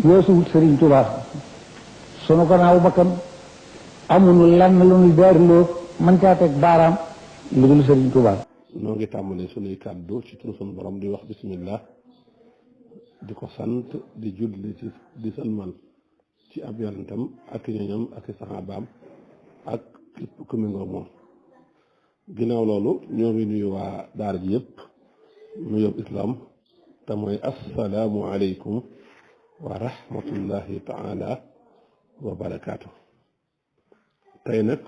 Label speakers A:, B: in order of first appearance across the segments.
A: weesuwut Sëriñ Tuubaa sunu gannaaw bakkan amuñu lenn lu ñu daariloo mën caa teg baaraam lu dul Sëriñ Tuubaa.
B: noo ngi tàmbali sunuy kàddu ci turu sunu borom di wax bismillah di ko sant di julli ci di salmal ci ab yonentam ak ñoñam ak saxaabaam ak képp ku méngoo moom. ginnaaw loolu ñoo ngi nuyu waa daara ji yëpp nuyoob islaam te mooy assalaamu aleykum wa rahmatullahi taala wa barakaatu. tey nag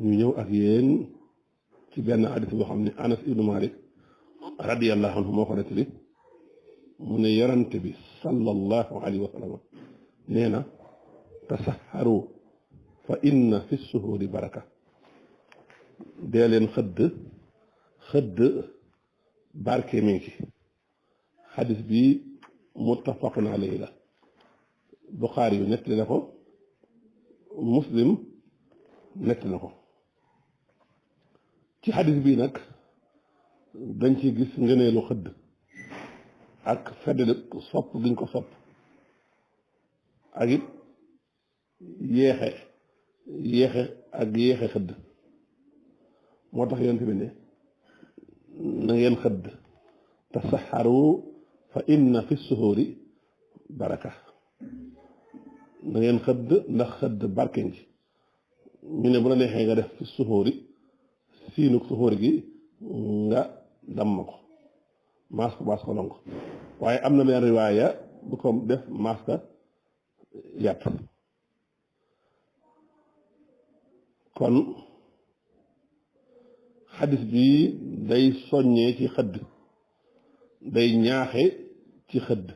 B: ñu ñëw ak yéen ci benn hadis boo xam ne Anas ibnu Malik radiyallahu anhu moo ko nettali mu ne yonent bi sallallahu alayhi wa sallam nee na tasaharu fa inna fi suhuri baraka. dee leen xëdd barke mi ngi ci. xadis bi muttafaqun alayhi la. Buxaari yu nettali na ko, Muslim nettali na ko. ci xadis bii nag dañ ci gis ngëneelu xëdd ak feddali sopp giñ ko sopp ak it yéexe xëdd. moo tax yonent bi ne na ngeen xëdd tasaxaru fa inna fi suhuri baraka. na ngeen xëdd ndax xëdd barke ngi. ñu ne bu la neexee nga def fi suhuri siinuk suhuri gi nga damm ko maas ko lonk waaye am na benn riwaaya bu ko def maas ka yàpp. kon xadis bi day soññee ci xëdd, day ñaaxe ci xëdd.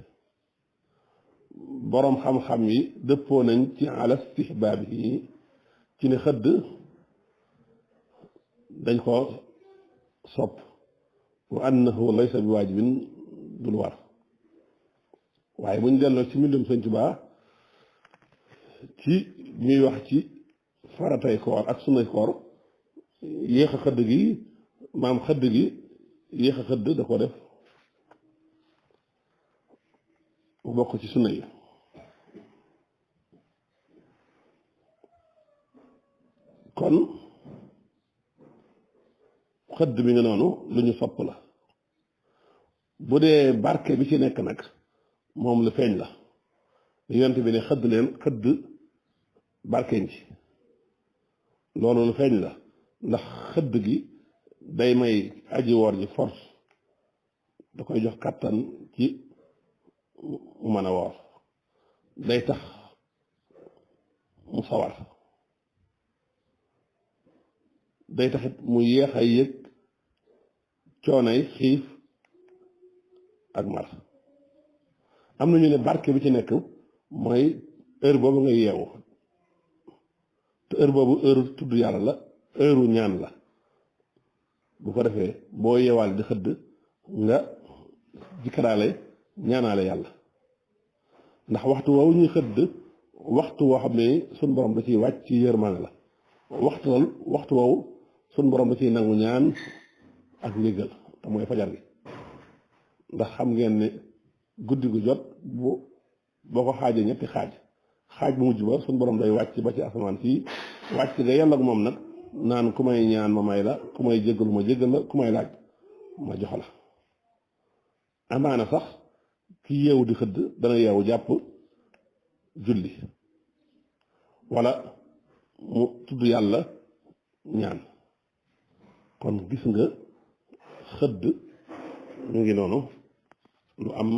B: boroom xam-xam yi dëppoo nañ ci ala istihbaab yi ci ne xëdd dañ ko sopp wa annahu laysa bi waajibin dul war. waaye buñ delloo ci mbindum Sëñ Tuubaa ci ñuy wax ci faratay koor ak sunnay koor yéex a xëdd gi maam xëdd gi yéex a xëdd da ko def bu bokk ci sunna yi. kon xëdd bi nga noonu lu ñu sopp la. bu dee barke bi ci nekk nag moom lu feeñ la. yonent bi ne xëdd leen xëdd barkeñ ci loolu lu feeñ la. ndax xëdd gi day may aji woor ji force, da koy jox kàttan ci mu mën a woor, day tax mu sawar, day taxit mu yéex a yëg coonay xiif ak mar. am na ñu ne barke bi ci nekk mooy heure boobu nga yeewu te heure boobu heure tudd yàlla la, heure ñaan la. bu ko defee boo yeewaale di xëdd nga jikkaraale ñaanaale yàlla. ndax waxtu woowu ñuy xëdd waxtu woo xam ne suñ borom da ciy wàcc ci yërmaane la. waxtu woowu suñ borom da ciy nangu ñaan ak njëggal te mooy fajar gi. ndax xam ngeen ne guddi gu jot boo ko xaajee ñetti xaaj bu mujj ba suñ borom day wàcc ba ci asamaan fii wàcc nga yàlla ak moom nag naan ku may ñaan ma may la, ku may jéggalu ma jéggal la, ku may laaj ma jox la. amaana sax ki yeewu di xëdd dana yeewu jàpp julli wala mu tudd yàlla ñaan. kon gis nga xëdd mu ngi noonu lu am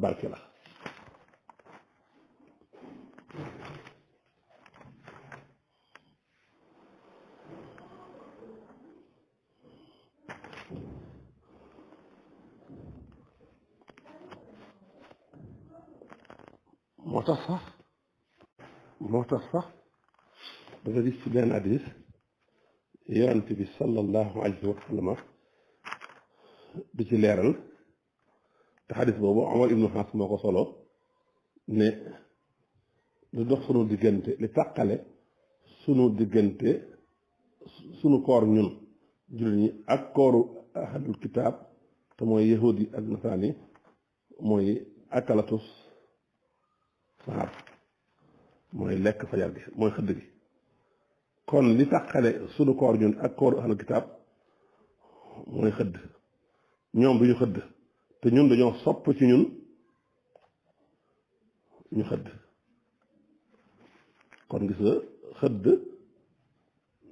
B: barke la. moo tax sax dafa gis ci benn hadiis yonent bi sallallahu alayhi wa sallam di ci leeral te hadiis boobu Omar ibnu Xaas moo ko solo ne lu dox sunu diggante li tàqale sunu diggante sunu koor ñun jullit ñi ak kooru ahlul kitaab te mooy yahudi ak nasaraan yi mooy akalatu saxaar mooy lekk fajar gi mooy xëdd gi kon li tàqale sunu koor ñun ak kooru ahlul kitaab mooy xëdd ñoom duñu xëdd te ñun dañoo sopp ci ñun ñu xëdd kon gis nga xëdd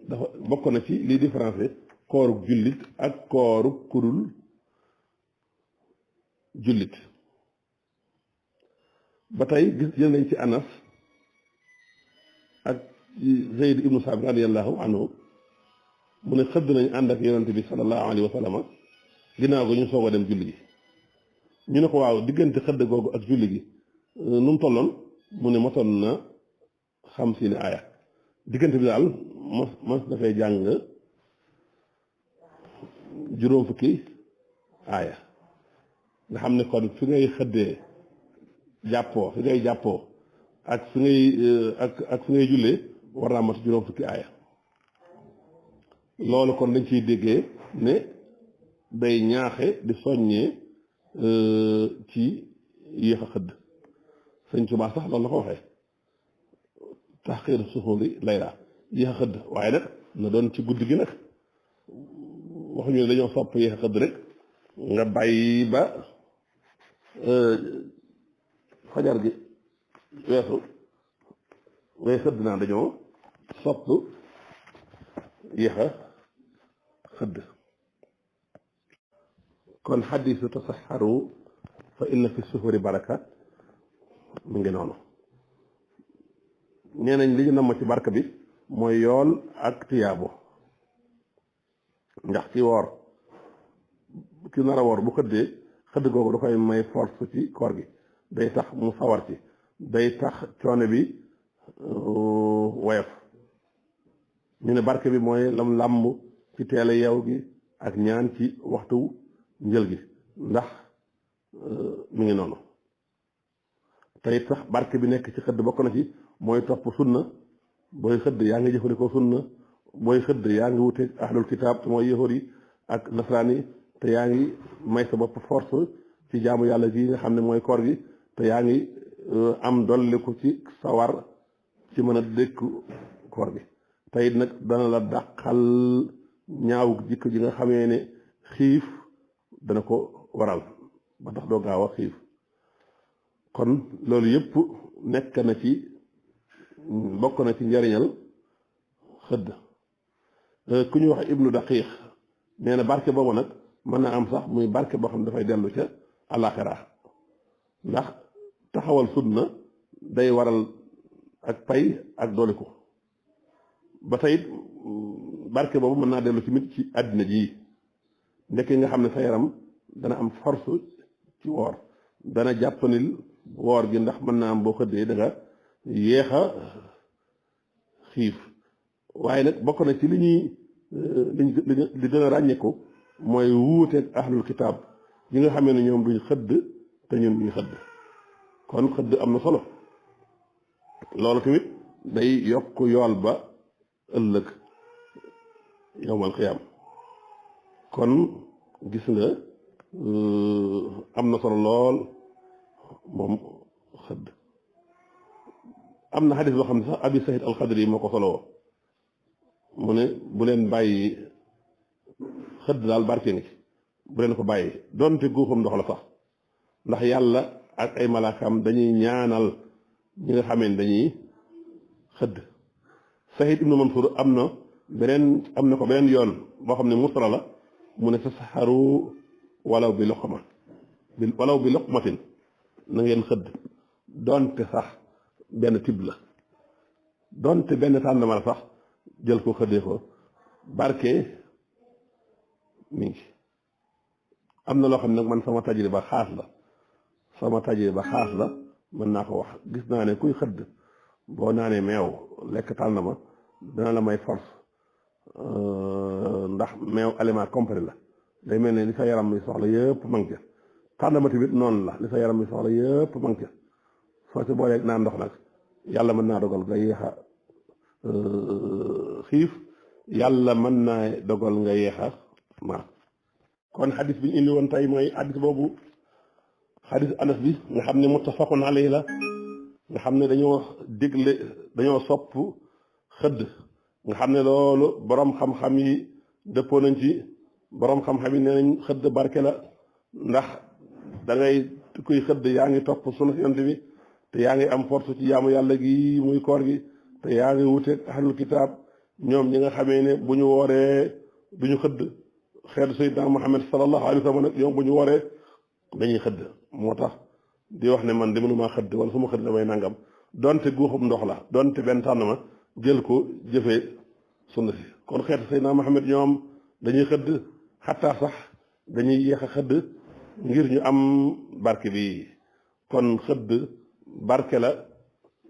B: dafa bokk na ci lii différencier koorug jullit ak koorug kudul jullit ba tey gis jël nañ ci Anas ak Zayd ibnu Saabit radiyallahu anhu mu ne xëdd nañ ànd ak yonente bi sallallahu alayhi wa sallam ginnaaw ga ñu soog a dem julli gi ñu ne ko waaw diggante xëdd googu ak julli gi nu mu tolloon mu ne motoon na 50 aaya diggante bi daal mos dafay jàng juróom fukki aaya nga xam ne kon fi ngay xëddee jàppoo fi ngay jàppoo ak fi ngay ak fi ngay jullee war naa mat juróom fukki aaya loolu kon dañ ciy déggee ne day ñaaxe di soññee ci yéex a xëdd sëñ Tuubaa sax loolu la ko waxee taxqiir suxuuri layla yéex a xëdd waaye nag na doon ci guddi gi nag waxuñu ne dañoo sopp yéex a xëdd rek nga bàyyi ba fajar gi weesu ngay xëdd naa dañoo sopp yéex a xëdd kon xadiisu tasaxaru fa inna fi suhuri baraka mu ngi noonu nee nañ li ñu namm ci barka bi mooy yool ak tiyaabo ndax ci woor ki nar a woor bu xëddee xëdd googu da koy may force ci koor gi day tax mu sawar ci day tax coono bi woyof ñu ne barke bi mooy lam làmb ci teel a yeew gi ak ñaan ci waxtu njël gi ndax mi ngi noonu tey sax barke bi nekk ci xëdd bokk na ci mooy topp sunna booy xëdd yaa ngi jëfandikoo sunna booy xëdd yaa ngi wuteeg ahlul kitaab te mooy yahud yi ak nasaraan yi te yaa ngi may sa bopp force ci jaamu yàlla gi nga xam ne mooy koor gi te yaa ngi am dolliku ci sawar ci mën a dékk koor gi tey nag dana la dàqal ñaaw jikko ji nga xamee ne xiif dana ko waral ba tax doo gaaw a xiif kon loolu yëpp nekk na ci bokk na ci njariñal xëdd ku ñu wax ibnu daqiq nee na barke boobu nag mën na am sax muy barke boo xam ne dafay dellu ca àllaaxira ndax taxawal sunna day waral ak pay ak doliku ba tey barke boobu mën naa dellu ci mit ci àddina ji ndekki nga xam ne sa yaram dana am force ci woor dana jàppanil woor gi ndax mën naa am boo xëddee da nga yéex a xiif waaye nag bokk na ci li ñuy li gën a ràññeeku mooy wuuteeg ahlul kitaab yi nga xamee ne ñoom duñ xëdd te ñun duñ xëdd kon xëdd am na solo loolu tamit day yokk yool ba ëllëg yowmal xiyaam kon gis nga am na solo lool moom xëdd am na xadis boo xam ne sax abi Saïd al-Xadri yi moo ko soloo mu ne bu leen bàyyi xëdd daal barke ngi bu leen ko bàyyi donte guuxam ndox la sax ndax yàlla ak ay malaakam dañuy ñaanal ñi nga xamee ne dañuy xëdd Saïd ibnu Mansour am na ko beneen yoon boo xam ne musra la mu ne tasaxaru walaw bi loqmatin na ngeen xëdd donte sax benn tib la donte benn tàndama la sax jël ko xëddee ko barke mi ngi am na loo xam ne nag man sama tajriba xaas la mën naa ko wax gis naa ne kuy xëdd boo naanee meew lekk tàndama dana la may force ndax meew aliment complet la day mel ne li sa yaram mi soxla yëpp manqué tàndama tamit noonu la li sa yaram mi soxla yëpp manqué soo ci booleeg naan ndox nag yàlla mën naa dogal nga yéex a xiif yàlla mën naa dogal nga yéex a mar kon xadis bi ñu indi woon tey mooy xadis boobu xadis anas bi nga xam ne muttafaqun alayhi la nga xam ne dañoo digle dañoo sopp xëdd nga xam ne loolu borom xam-xam yi dëppoo nañ ci borom xam-xam yi nee nañ xëdd barke la ndax da ngay kuy xëdd yaa ngi topp sunu yonent bi te yaa ngi am force ci jaamu yàlla gi muy koor gi te yaa ngi wuteeg ahlul kitaab ñoom ñi nga xamee ne bu ñu wooree du ñu xëdd xeetu sayyidina Muhammad sallallahu alayhi wa sallam nag ñoom bu ñu wooree dañuy xëdd moo tax di wax ne man de mënumaa xëdd wala su ma xëdd damay nangam donte guuxum ndox la donte benn tànn ma jël ko jëfee sunna si kon xeetu sayyidina Muhammad ñoom dañuy xëdd xataa sax dañuy yéex a xëdd ngir ñu am barke bi kon xëdd barke la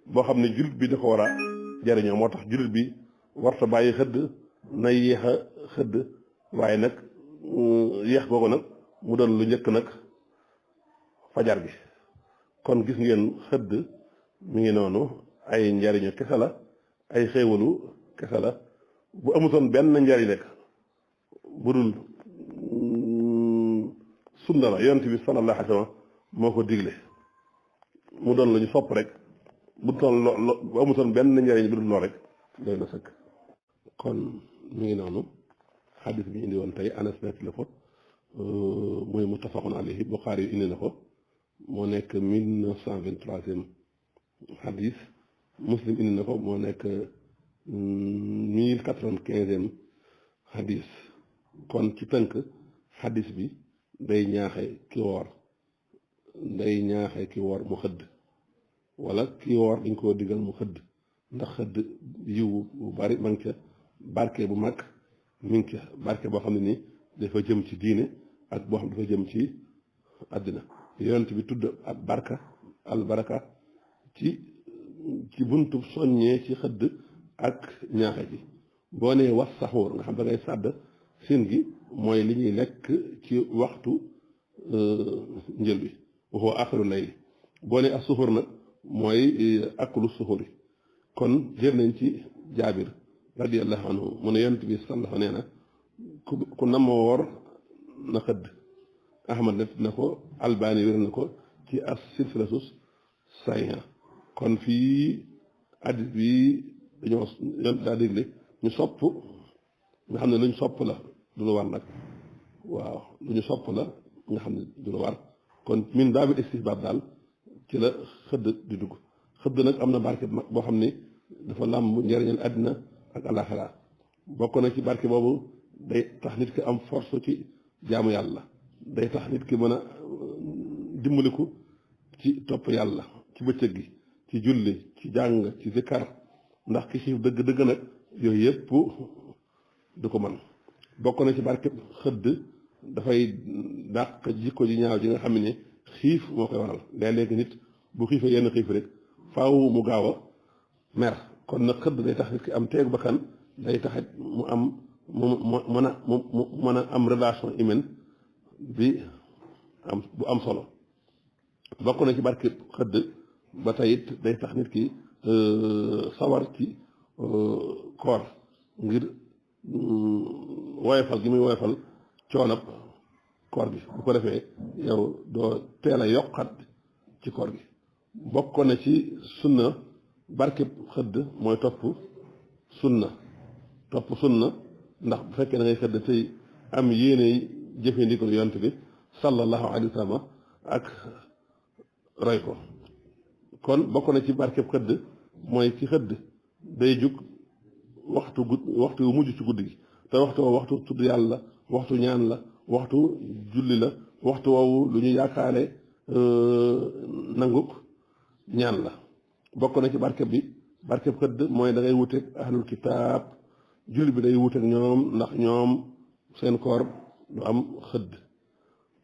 B: boo xam ne jullit bi da ko war a jariñoo moo tax jullit bi warta bàyyi xëdd na yéex a xëdd waaye nag yéex googu nag mu doon lu njëkk nag fajar gi kon gis ngeen xëdd mi ngi noonu ay njariñu kese la ay xéewalu kese la bu amutoon benn njariñ rek bu dul sunna la yonent bi sallallahu alayhi wa sallam moo ko digle mu doon lu ñu sopp rek bu doon bu amutoon benn njariñ bu dul lool rek doy na sëkk kon mi ngi noonu xadis bi indi woon tey Anas nekk la ko mooy muttafaqun alayhi Buxaari yu indi na ko moo nekk 1923e xadis Muslim indi na ko moo nekk 1095e xadis kon ci tënk xadis bi day ñaaxe ki woor mu xëdd wala ki woor dañ koo digal mu xëdd ndax xëdd yiw bu bari ma ngi ca barke bu mag mi ngi ca barke boo xam ne nii dafa jëm ci diine ak boo xam dafa jëm ci àddina yonent bi tudd ak albaraka ci buntu soññee ci xëdd ak ñaaxe ji boo nee was saxuur nga xam da ngay sàdd sin gi mooy li ñuy lekk ci waxtu njël bi waxoo axiru layli boo nee as suxur nag mooy aklu suxuri kon jël nañ ci jaabir radiyallahu anhu mu ne yonent bi sallallahu nee na ku nama woor na xëdd ahmad net na ko albani wér na ko ci as silsilatu sahiha kon fii hadis bi dañoo daa digle ñu sopp nga xam ne lu ñu sopp la du lu war nag waaw lu ñu sopp la nga xam ne du lu war kon min baabil istihbaab daal ci la xëdd di dugg xëdd nag am na barke mag boo xam ne dafa làmb njëriñal àddina ak alaxira bokk na ci barke boobu day tax nit ki am force ci jaamu yàlla day tax nit ki mën a dimbaliku ci topp yàlla ci bëccëg gi ci julli ci jàng ci zikkar ndax ki xiif dëgg-dëgg nag yooyu yëpp du ko mën bokk na ci barke xëdd dafay dàq jikko ji ñaaw ji nga xam ne xiif moo koy waral léeg-léegi nit bu xiifee yenn xiif rek faaw mu gaaw a mer kon nag xëdd day tax nit ki am teegu bakkan day taxit mu am mu mën a am relation humaine bi bu am solo bokk na ci barke xëdd ba tey it day tax nit ki sawar ci koor ngir woyofal gi muy woyofal coonab koor gi bu ko defee yow doo teel a yokkat ci koor gi bokk na ci sunna barkeb xëdd mooy topp sunna ndax bu fekkee da ngay xëdd tey am yéene jëfe ndigal yonent bi sallallahu alayhi wa sallam ak roy ko kon bokk na ci barkeb xëdd mooy ci xëdd day jug waxtu wu mujj ci guddi gi te waxtu tudd yàlla waxtu ñaan la waxtu julli la waxtu woowu lu ñu yaakaare nanguk ñaan la bokk na ci barkeb xëdd mooy da ngay wuteeg ahlul kitaab julli bi day wuteeg ñoom ndax ñoom seen koor du am xëdd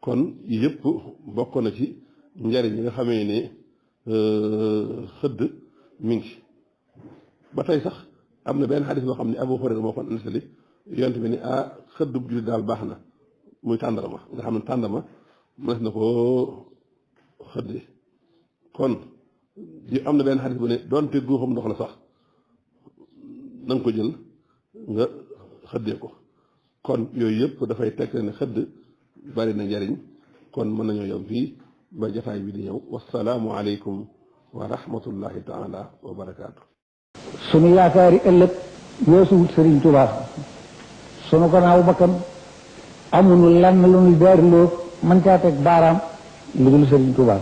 B: kon yëpp bokk na ci njariñ yi nga xamee ne xëdd mi ngi ba tey sax am na benn xadis boo xam ne Abu Hurayra moo ko nettali yonent bi ni xëdd bu julli daal baax na muy tàndarma nga xam ne tàndarma mënees na koo xëdde kon am na benn xadis bu ne doonte guuxam ndox la sax na nga ko jël nga xëddee ko kon yooyu yëpp dafay tekk ne xëdd bari na njariñ kon mën nañoo yom fii ba jataay bi di ñëw wasalaamu aleykum wa rahmatullahi taala wa barakaatu.
A: sunu yaakaari ëllëg weesuwut Sëriñ Tuubaa sunu gannaaw bakkan amuñu lenn lu ñuy daariloo mën caa teg baaraam lu dul Sëriñ Tuubaa